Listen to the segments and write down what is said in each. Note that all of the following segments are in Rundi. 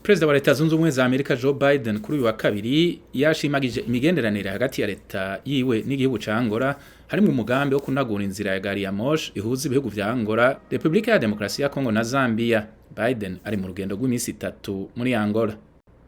Perezida wa Leta Zunze Ubumwe za Amerika Joe Biden kuri uyu wa kabiri yashimagije imigenderanire hagati ya leta yiwe n'igihugu ca Angola, harimo umugambi wo kunagura inzira ya gari ya moshi ihuza ibihugu vya Angola, Republika ya Demokarasi ya Kongo na Zambia. Biden ari mu rugendo rw'iminsi 3 muri Angola.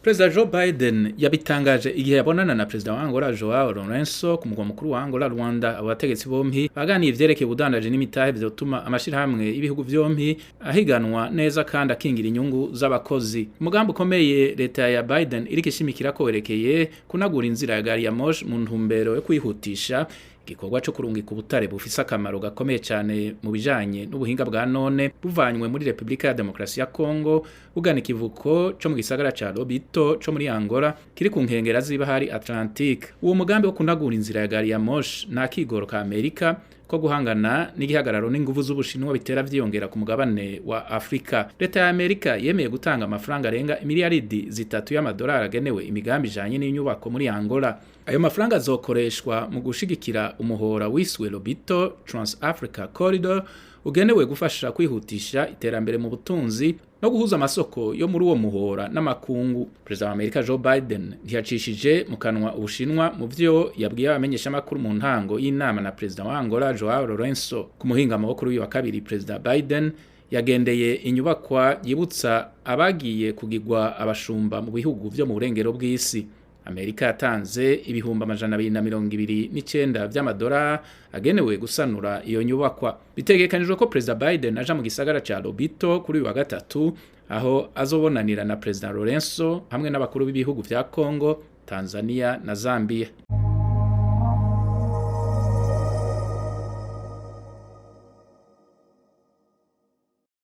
Perezida Joe Biden yabitangaje igihe yabonana na Perezida wa Angola Joao Lourenço ku mugwa mukuru wa Angola, Luanda. Abo bategetsi bompi baganiye ivyerekeye ubudandaji n'imitahe vyotuma amashirahamwe y'ibihugu vyompi ahiganwa neza kandi akingira inyungu z'abakozi. Umugambi ukomeye leta ya Biden iriko ishimikira ko werekeye kunagura inzira ya gari ya moshi mu ntumbero yo kwihutisha igikorwa co kurungika ubutare bufise akamaro gakomeye cyane mu bijanye n'ubuhinga bwa none buvanywe muri Republika ya Demokarasi ya Kongo bugana ikivuko co mu gisagara ca Lobito co muri Angola kiri ku nkengera z'ibahari Atlantique. Uwo mugambi wo kunagura inzira ya gari ya moshi na kigoro ka Amerika ko guhangana n'igihagararo n'inguvu z'Ubushinwa bitera vyiyongera ku mugabane wa Afrika. Leta ya Amerika yemeye gutanga amafaranga arenga imiliyaridi 3 y'amadolari agenewe imigambi ijanye n'inyubako muri Angola. Ayo mafaranga azokoreshwa mu gushigikira umuhora wiswe Lobito Trans Africa Corridor, ugenewe gufasha kwihutisha iterambere mu butunzi no guhuza amasoko yo muri uwo muhora n'amakungu. Perezida wa Amerika Joe Biden ntiyacishije mu kanwa Ubushinwa mu vyo yabwiye abamenyeshamakuru mu ntango y'inama na Perezida wa Angola Joao Lourenço. Ku muhingamo wo kuri uyu wa kabiri, Perezida Biden yagendeye inyubakwa yibutsa abagiye kugigwa abashumba mu bihugu vyo mu burengero bw'isi. Amerika yatanze 229,000 vy'amadolari agenewe gusanura iyo nyubakwa. Bitegekanijwe ko Perezida Biden aja mu gisagara ca Lobito kuri uyu wa gatatu, aho azobonanira na Perezida Lourenço hamwe n'abakuru b'ibihugu vya Congo, Tanzania na Zambia.